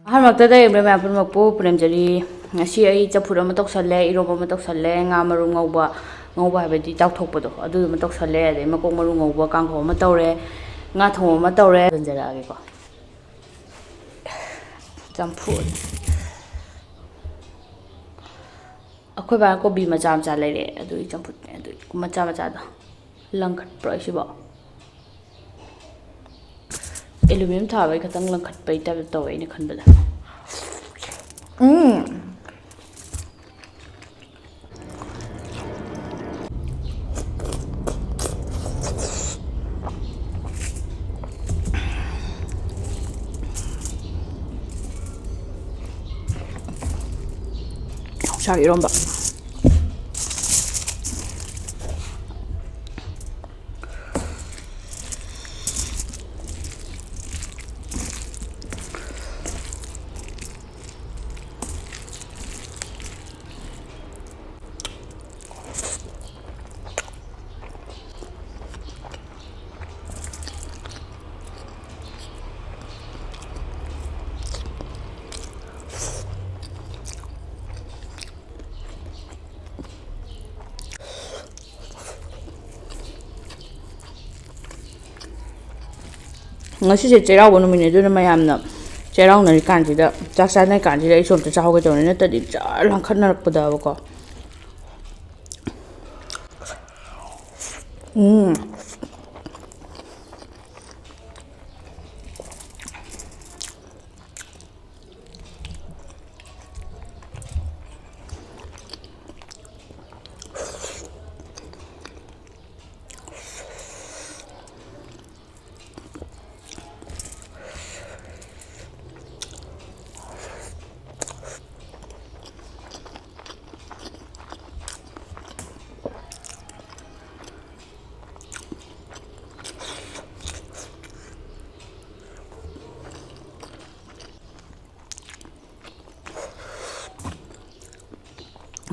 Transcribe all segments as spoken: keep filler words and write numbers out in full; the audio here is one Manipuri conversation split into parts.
ꯑꯍꯥꯟꯕꯃꯛꯇꯗ ꯌꯦꯡꯕꯤꯔꯤꯕ ꯃꯌꯥꯝ ꯄꯨꯝꯅꯃꯛꯄꯨ ꯄꯨꯅꯦꯝꯖꯔꯤ꯫ ꯉꯁꯤ ꯑꯩ ꯆꯝꯐꯨꯠ ꯑꯃ ꯇꯧꯁꯜꯂꯦ, ꯏꯔꯣꯝꯕ ꯑꯃ ꯇꯧꯁꯜꯂꯦ, ꯉꯥ ꯃꯔꯨꯝ ꯉꯧꯕ, ꯉꯧꯕ ꯍꯥꯏꯕꯗꯤ ꯇꯥꯎꯊꯣꯛꯄꯗꯣ, ꯑꯗꯨꯗꯨꯃ ꯇꯧꯁꯜꯂꯦ, ꯑꯗꯩ ꯃꯀꯣꯛ ꯃꯔꯨ ꯉꯧꯕ ꯀꯥꯡꯍꯧ ꯑꯃ ꯇꯧꯔꯦ, ꯉꯥ ꯊꯣꯡꯕ ꯑꯃ ꯇꯧꯔꯦ꯫ ꯊꯣꯡꯖꯔꯛꯑꯒꯦꯀꯣ꯫ ꯆꯝꯐꯨꯠ꯫ ꯑꯩꯈꯣꯏ ꯕꯥꯅ ꯀꯣꯕꯤ ꯃꯆꯥ ꯃꯆꯥ ꯂꯩꯔꯛꯑꯦ, ꯑꯗꯨꯒꯤ ꯆꯝꯐꯨꯠꯅꯦ꯫ ꯑꯗꯨꯒꯤ ꯃꯆꯥ ꯃꯆꯥꯗꯣ ꯂꯪꯈꯠꯄ꯭ꯔꯣ ꯑꯩꯁꯤꯕꯣ? ꯑꯦꯂꯨꯃꯤꯅꯤꯌꯝ ꯊꯥꯕꯩ ꯈꯇꯪ ꯂꯪꯈꯠꯄꯩ ꯇꯥꯏꯞꯇ ꯇꯧꯋꯦ ꯑꯩꯅ ꯈꯟꯕꯗ꯫ ꯎꯝ꯫ ꯌꯣꯡꯆꯥꯛ ꯏꯔꯣꯝꯕ꯫ ꯉꯁꯤꯁꯦ ꯆꯩꯔꯥꯎꯕ ꯅꯨꯃꯤꯠꯅꯦ, ꯑꯗꯨꯅ ꯃꯌꯥꯝꯅ ꯆꯩꯔꯥꯎꯅꯔꯤ ꯀꯥꯟꯁꯤꯗ, ꯆꯥꯛ ꯆꯥꯅꯔꯤ ꯀꯥꯟꯁꯤꯗ ꯑꯩꯁꯨ ꯑꯝꯇ ꯆꯥꯍꯧꯒꯦ ꯇꯧꯕꯅꯤ, ꯅꯠꯇ꯭ꯔꯗꯤ ꯖꯔ ꯂꯥꯡꯈꯠꯅꯔꯛꯄꯗꯕꯀꯣ꯫ ꯎꯝ꯫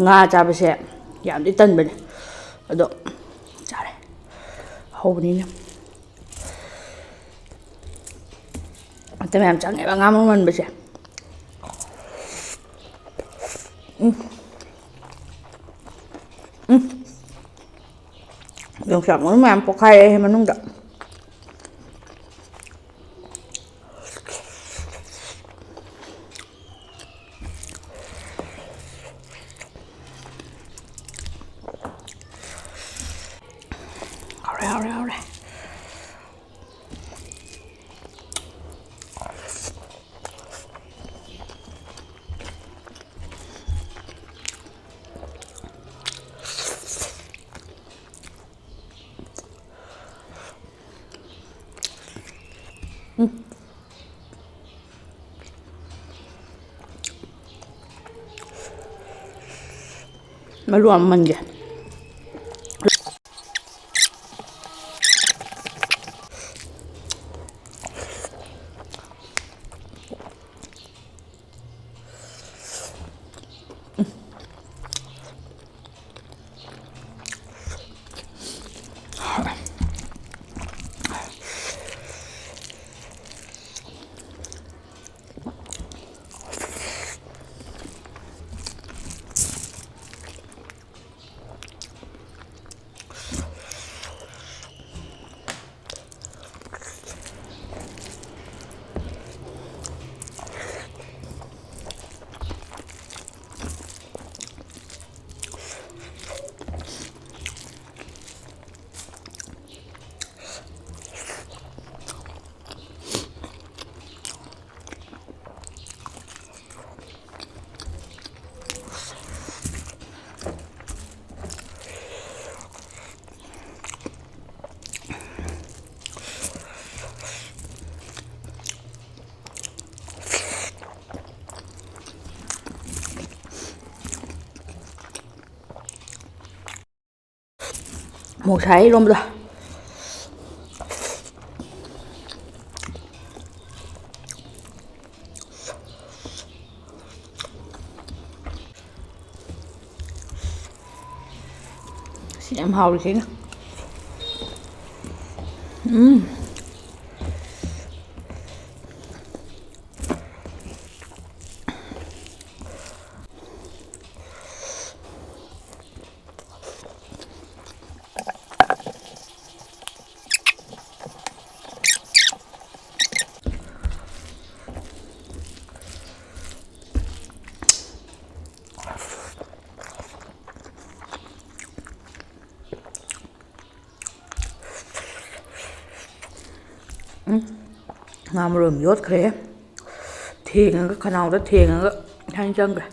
ꯉꯥ ꯆꯥꯕꯁꯦ ꯌꯥꯝꯗꯤ ꯇꯟꯕꯅꯦ, ꯑꯗꯣ ꯆꯥꯔꯦ, ꯍꯧꯕꯅꯤꯅ꯫ ꯃꯇꯝ ꯌꯥꯝ ꯆꯪꯉꯦꯕ ꯉꯥ ꯃꯔꯨ ꯃꯟꯕꯁꯦ꯫ ꯎꯝ꯫ ꯎꯝ꯫ ꯌꯣꯡꯆꯥꯛ ꯃꯔꯨ ꯃꯌꯥꯝ ꯄꯣꯛꯈꯥꯏꯔꯛꯑꯦ ꯃꯅꯨꯡꯗ꯫ ꯍꯥꯎꯔꯦ, ꯍꯥꯎꯔꯦ, ꯍꯥꯎꯔꯦ꯫ ꯃꯔꯨ ꯑꯃ ꯃꯟꯒꯦ꯫ ꯃꯣꯔꯣꯛ ꯁꯥꯏ ꯏꯔꯣꯝꯕꯗꯣ꯫ ꯍꯥꯎꯔꯤꯁꯤꯅ꯫ ꯎꯝ꯫ ꯎꯝ, ꯉꯥ ꯃꯔꯨꯝ ꯌꯣꯠꯈ꯭ꯔꯦ꯫ ꯊꯦꯡꯉꯒ, ꯈꯅꯥꯎꯗ ꯊꯦꯡꯉꯒ ꯍꯥꯏꯅ ꯆꯪꯈ꯭ꯔꯦ꯫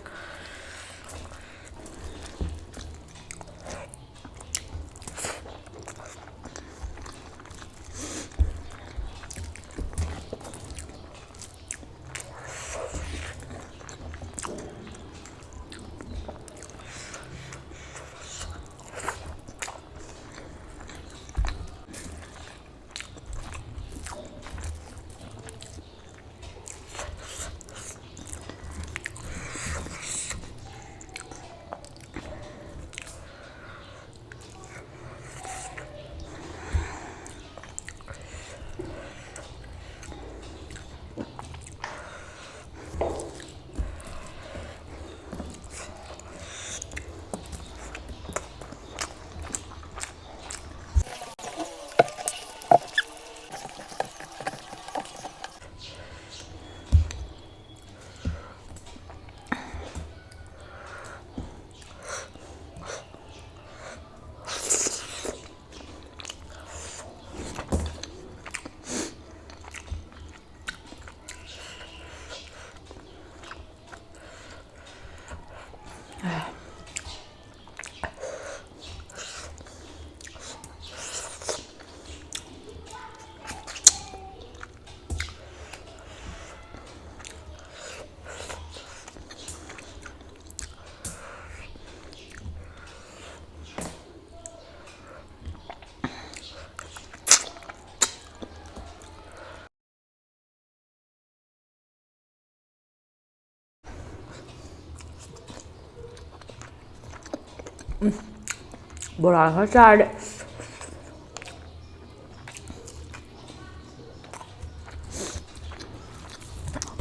ꯕꯣꯔꯥ ꯈꯔ ꯆꯥꯔꯗꯤ꯫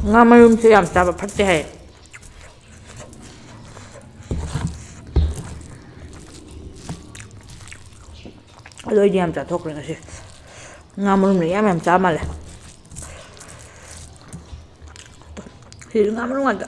ꯉꯥ ꯃꯔꯨꯝꯁꯦ ꯌꯥꯝ ꯆꯥꯕ ꯐꯠꯇꯦ ꯍꯥꯏ꯫ ꯑꯗꯣ ꯑꯩꯗꯤ ꯌꯥꯝ ꯆꯥꯊꯣꯛꯈ꯭ꯔꯦ ꯉꯁꯤ꯫ ꯉꯥ ꯃꯔꯨꯝꯅ ꯌꯥꯝ ꯌꯥꯝ ꯆꯥ ꯃꯥꯜꯂꯦ꯫ ꯁꯤꯁꯨ ꯉꯥ ꯃꯔꯨꯝ ꯉꯥꯛꯇ꯫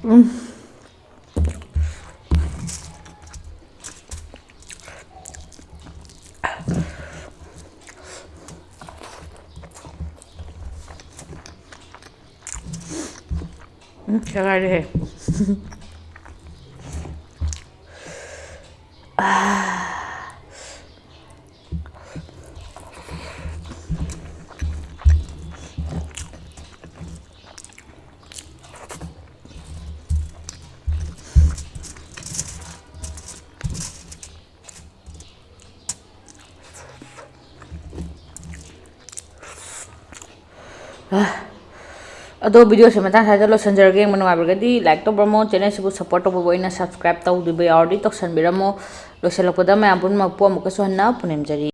ꯎꯝ꯫ ꯎꯝ, ꯁꯦꯒꯥꯏꯔꯦꯍꯦ꯫ ꯑꯗꯣ video ꯁꯦ ꯃꯇꯥꯡ ꯁ꯭ꯋꯥꯏꯗ ꯂꯣꯏꯁꯤꯟꯖꯔꯒꯦ꯫ ꯌꯦꯡꯕ ꯅꯨꯡꯉꯥꯏꯕꯤꯔꯒꯗꯤ like ꯇꯧꯕꯤꯔꯝꯃꯣ, channel ꯁꯤꯕꯨ support ꯇꯧꯕꯤꯕ ꯑꯣꯏꯅ subscribe ꯇꯧꯗ꯭ꯔꯤꯕ ꯌꯥꯎꯔꯗꯤ ꯇꯧꯁꯟꯕꯤꯔꯝꯃꯣ꯫ ꯂꯣꯏꯁꯤꯜꯂꯛꯄꯗ ꯃꯌꯥꯝ ꯄꯨꯝꯅꯃꯛꯄꯨ ꯑꯃꯨꯛꯀꯁꯨ ꯍꯟꯅ ꯄꯨꯅꯦꯝꯖꯔꯤ꯫